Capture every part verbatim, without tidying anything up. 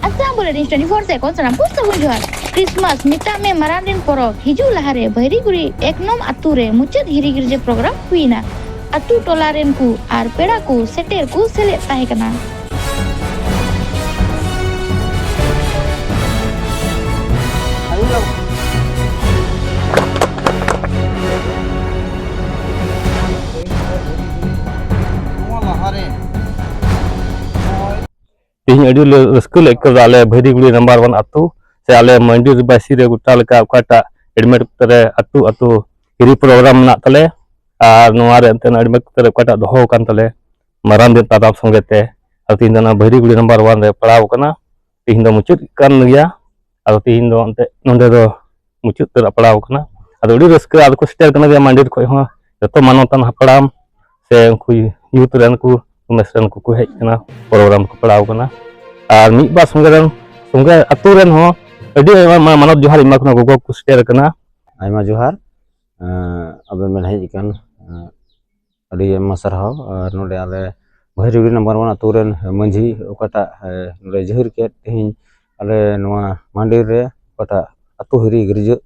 Assam bulletin twenty four ᱥᱮ ᱠᱚᱱᱥᱟᱨᱟᱢ ᱯᱩᱥᱛᱟᱹ ᱵᱩᱱ ᱡᱚᱦᱟᱨ᱾ ᱠᱨᱤᱥᱢᱟᱥ ᱢᱮᱛᱟᱜ ᱢᱮ ᱢᱟᱨᱟᱝ ᱨᱮᱱ ᱯᱚᱨᱚᱵᱽ ᱦᱤᱡᱩᱜ ᱞᱟᱦᱟᱨᱮ ᱵᱷᱟᱹᱨᱤᱜᱩᱲᱤ ᱮᱠ ᱱᱚᱢ ᱟᱛᱩ ᱨᱮ ᱢᱩᱪᱟᱹᱫ ᱦᱤᱨᱤ ᱜᱤᱨᱡᱟᱹ ᱯᱨᱳᱜᱨᱟᱢ ᱦᱩᱭᱱᱟ᱾ ᱟᱛᱩ ᱴᱚᱞᱟ ᱨᱮᱱ ᱠᱩ ᱟᱨ ᱯᱮᱲᱟ ᱠᱩ ᱥᱮᱴᱮᱨ ᱠᱩ ᱥᱮᱞᱮᱫ ᱛᱟᱦᱮᱸ ᱠᱟᱱᱟ᱾ ᱛᱮᱦᱮᱧ ᱟᱹᱰᱤ ᱞᱮ-, ᱨᱟᱹᱥᱠᱟᱹ ᱞᱮ ᱟᱹᱭᱠᱟᱹᱣ ᱮᱫᱟ᱾ ᱟᱞᱮ ᱵᱷᱟᱹᱨᱤᱜᱩᱲᱤ ᱱᱟᱢᱵᱟᱨ ᱚᱣᱟᱱ ᱟᱹᱛᱩ ᱥᱮ ᱟᱞᱮ ᱢᱟᱹᱱᱰᱤ ᱵᱟᱹᱭᱥᱤ ᱨᱮ ᱜᱚᱴᱟ ᱞᱮᱠᱟ ᱚᱠᱟᱴᱟᱜ ᱮᱰᱢᱤᱴ ᱨᱮ ᱟᱹᱛᱩ ᱟᱹᱛᱩ ᱦᱤᱨᱤ ᱯᱨᱳᱜᱨᱟᱢ ᱢᱮᱱᱟᱜ ᱛᱟᱞᱮ, ᱟᱨ ᱱᱚᱣᱟ ᱨᱮ ᱮᱱᱛᱮᱫ ᱮᱰᱢᱤᱴ ᱨᱮ ᱚᱠᱟᱴᱟᱜ ᱫᱚᱦᱚ ᱟᱠᱟᱱ ᱛᱟᱞᱮ ᱢᱟᱨᱟᱝ ᱫᱤᱱ ᱛᱟᱫᱟᱢ ᱥᱚᱸᱜᱮ ᱛᱮ, ᱟᱨ ᱛᱮᱦᱮᱧ ᱫᱚ ᱚᱱᱟ ᱵᱷᱟᱹᱨᱤᱜᱩᱲᱤ ᱱᱟᱢᱵᱟᱨ ᱚᱣᱟᱱ ᱨᱮ ᱯᱟᱲᱟᱣ ᱟᱠᱟᱱᱟ᱾ ᱛᱮᱦᱮᱧ ᱫᱚ ᱢᱩᱪᱟᱹᱫ ᱠᱟᱱ ᱜᱮᱭᱟ᱾ ᱟᱫᱚ ᱛᱮᱦᱮᱧ ᱫᱚ ᱮᱱᱛᱮᱫ ᱱᱚᱸᱰᱮ ᱫᱚ ᱢᱩᱪᱟᱹᱫ ᱩᱛᱟᱹᱨ ᱯᱟᱲᱟᱣ ᱟᱠᱟᱱᱟ᱾ ᱟᱫᱚ ᱟᱹᱰᱤ ᱨᱟᱹᱥᱠᱟᱹ, ᱟᱫᱚ ᱠᱚ ᱥᱮᱴᱮᱨ ᱠᱟᱱᱟ ᱜᱮᱭᱟ ᱢᱟᱹᱱᱰᱤᱨ ᱠᱷᱚᱱ ᱦᱚᱸ, ᱡᱚᱛᱚ ᱢᱟᱱᱚᱛᱟᱱ ᱦᱟᱯᱲᱟᱢ ᱥᱮ ᱩᱱᱠᱩ ᱭᱩᱛᱷ ᱨᱮᱱ ᱠᱚ ᱩᱢᱮᱥ ᱨᱮᱱ ᱠᱚᱠᱚ ᱦᱮᱡ ᱠᱟᱱᱟ, ᱯᱨᱳᱜᱨᱟᱢ ᱠᱚ ᱯᱟᱲᱟᱣ ᱠᱟᱱᱟ᱾ ᱟᱨ ᱢᱤᱫ ᱵᱟᱨ ᱥᱚᱸᱜᱮ ᱨᱮᱱ, ᱥᱚᱸᱜᱮ ᱟᱹᱛᱩ ᱨᱮᱱ ᱦᱚᱸ ᱟᱹᱰᱤ ᱟᱭᱢᱟ ᱢᱟ-, ᱢᱟᱱᱚᱛ ᱡᱚᱦᱟᱨ ᱤᱧ ᱮᱢᱟ ᱠᱚ ᱠᱟᱱᱟ, ᱜᱚᱜᱚ ᱠᱚ ᱥᱮᱴᱮᱨ ᱠᱟᱱᱟ᱾ ᱟᱭᱢᱟ ᱡᱚᱦᱟᱨ, ᱮᱸ, ᱟᱵᱮᱱ ᱵᱮᱱ ᱦᱮᱡ ᱟᱠᱟᱱ, ᱮᱸ, ᱟᱹᱰᱤ ᱟᱭᱢᱟ ᱥᱟᱨᱦᱟᱣ᱾ ᱟᱨ ᱱᱚᱰᱮ ᱟᱞᱮ ᱵᱷᱟᱹᱨᱤᱜᱩᱲᱤ ᱱᱟᱢᱵᱟᱨ ᱚᱣᱟᱱ ᱟᱹᱛᱩ ᱨᱮᱱ ᱢᱟᱹᱡᱷᱤ ᱚᱠᱟᱴᱟᱜ, ᱮᱸ, ᱱᱚᱰᱮ ᱡᱟᱹᱦᱤᱨ ᱠᱮᱫ ᱛᱮᱦᱮᱧ ᱟᱞᱮ ᱱᱚᱣᱟ ᱢᱟᱹᱱᱰᱤᱨ ᱨᱮ ᱚᱠᱟᱴᱟᱜ ᱟᱹᱛᱩ ᱦᱤᱨᱤ ᱜᱤᱨᱡᱟᱹ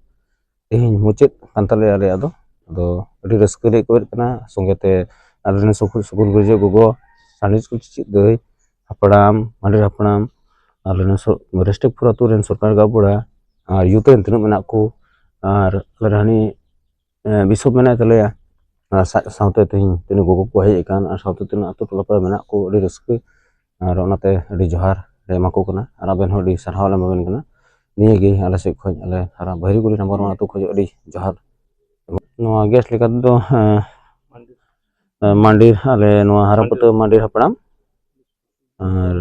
ᱛᱮᱦᱮᱧ ᱢᱩᱪᱟᱹᱫ ᱠᱟᱱ ᱛᱟᱞᱮᱭᱟ ᱟᱞᱮᱭᱟᱜ ᱫᱚ᱾ ᱟᱫᱚ ᱟᱹᱰᱤ ᱨᱟᱹᱥᱠᱟᱹ ᱞᱮ ᱟᱹᱭᱠᱟᱹᱣᱮᱫ ᱠᱟᱱᱟ᱾ ᱥᱚᱸᱜᱮ ᱛᱮ ᱟᱞᱮ ᱨᱮᱱ ᱥᱩᱠᱩᱞ, ᱥᱩᱠᱩᱞ ᱜᱤᱨᱡᱟᱹ ᱜᱚᱜᱚ, ᱥᱟᱬᱮᱥ ᱠᱚ ᱪᱮᱫ ᱫᱟᱹᱭ, ᱦᱟᱯᱲᱟᱢ, ᱢᱟᱹᱱᱰᱤᱨ ᱦᱟᱯᱲᱟᱢ, ᱟᱞᱮ ᱨᱮᱱ ᱥᱚ-, ᱨᱮᱥᱴᱮᱠᱯᱩᱨ ᱟᱹᱛᱩ ᱨᱮᱱ ᱥᱚᱨᱠᱟᱨ ᱜᱟᱶ ᱯᱮᱲᱟ, ᱟᱨ ᱭᱩᱛᱷ ᱨᱮᱱ ᱛᱤᱱᱟᱹᱜ ᱢᱮᱱᱟᱜ ᱠᱚ, ᱟᱨ ᱟᱞᱮ ᱨᱮᱱ ᱦᱟᱹᱱᱤ, ᱮ, ᱵᱤᱥᱚᱯ ᱢᱮᱱᱟᱭ ᱛᱟᱞᱮᱭᱟ, ᱟᱨ ᱥᱟ-, ᱥᱟᱶᱛᱮ ᱛᱮᱦᱮᱧ ᱛᱤᱱᱟᱹᱜ ᱜᱚᱜᱚ ᱠᱚ ᱦᱮᱡ ᱟᱠᱟᱱ, ᱟᱨ ᱥᱟᱶᱛᱮ ᱛᱤᱱᱟᱹᱜ ᱟᱹᱛᱩ ᱴᱚᱞᱟ ᱯᱟᱲᱟ ᱢᱮᱱᱟᱜ ᱠᱚ, ᱟᱹᱰᱤ ᱨᱟᱹᱥᱠᱟᱹ᱾ ᱟᱨ ᱚᱱᱟᱛᱮ ᱟᱹᱰᱤ ᱡᱚᱦᱟᱨ ᱞᱮ ᱮᱢᱟ ᱠᱚ ᱠᱟᱱᱟ, ᱟᱨ ᱟᱵᱮᱱ ᱦᱚᱸ ᱟᱹᱰᱤ ᱥᱟᱨᱦᱟᱣ ᱞᱮ ᱮᱢᱟ ᱵᱮᱱ ᱠᱟᱱᱟ᱾ ᱱᱤᱭᱟᱹ ᱜᱮ ᱟᱞᱮ ᱥᱮᱫ ᱠᱷᱚᱱ, ᱟᱞᱮ ᱦᱟᱨᱟ ᱵᱷᱟᱹᱨᱤᱜᱩᱲᱤ ᱱᱟᱢᱵᱟᱨ ᱚᱣᱟᱱ ᱟᱹᱛᱩ ᱠᱷᱚᱱ ᱟᱹᱰᱤ ᱡᱚᱦᱟᱨ᱾ ᱱᱚᱣᱟ ᱜᱮᱥᱴ ᱞᱮᱠᱟ ᱛᱮᱫᱚ, ᱮᱸ, ᱮᱸ, ᱢᱟᱹᱱᱰᱤᱨ, ᱟᱞᱮ ᱱᱚᱣᱟ ᱦᱟᱨᱟᱯᱟᱹᱛᱟᱹ ᱢᱟᱹᱱᱰᱤᱨ ᱦᱟᱯᱲᱟᱢ ᱟᱨ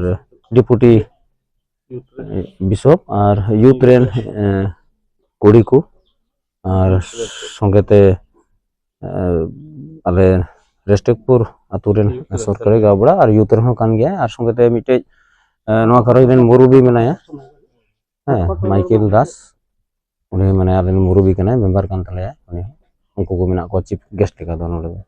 ᱰᱮᱯᱩᱴᱤ, ᱮᱸ, ᱵᱤᱥᱚᱯ ᱟᱨ ᱭᱩᱛᱷ ᱨᱮᱱ, ᱮᱸ, ᱠᱩᱲᱤ ᱠᱚ, ᱟᱨ ᱥᱚᱸᱜᱮ ᱛᱮ, ᱮᱸ, ᱟᱞᱮ ᱨᱮᱥᱴᱮᱠᱯᱩᱨ ᱟᱹᱛᱩ ᱨᱮᱱ ᱥᱚᱨᱠᱟᱨᱤ ᱜᱟᱶᱵᱟᱲᱟ ᱟᱨ ᱭᱩᱛᱷ ᱨᱮᱦᱚᱸ ᱠᱟᱱ ᱜᱮᱭᱟ, ᱟᱨ ᱥᱚᱸᱜᱮ ᱛᱮ ᱢᱤᱫᱴᱮᱡ, ᱮᱸ, ᱱᱚᱣᱟ ᱜᱷᱟᱨᱚᱸᱡᱽ ᱨᱮᱱ ᱢᱩᱨᱩᱵᱤ ᱢᱮᱱᱟᱭᱟ, ᱦᱮᱸ, ᱢᱟᱭᱠᱮᱞ ᱫᱟᱥ, ᱩᱱᱤ ᱢᱟᱱᱮ ᱟᱞᱮ ᱨᱮᱱ ᱢᱩᱨᱩᱵᱤ ᱠᱟᱱᱟᱭ, ᱢᱮᱢᱵᱟᱨ ᱠᱟᱱ ᱛᱟᱞᱮᱭᱟ ᱩᱱᱤ ᱦᱚᱸ᱾ ᱩᱱᱠᱩ ᱠᱚ ᱢᱮᱱᱟᱜ ᱠᱚᱣᱟ ᱪᱤᱯ ᱜᱮᱥᱴ ᱞᱮᱠᱟ ᱫᱚ ᱱᱚᱰᱮ ᱫᱚ᱾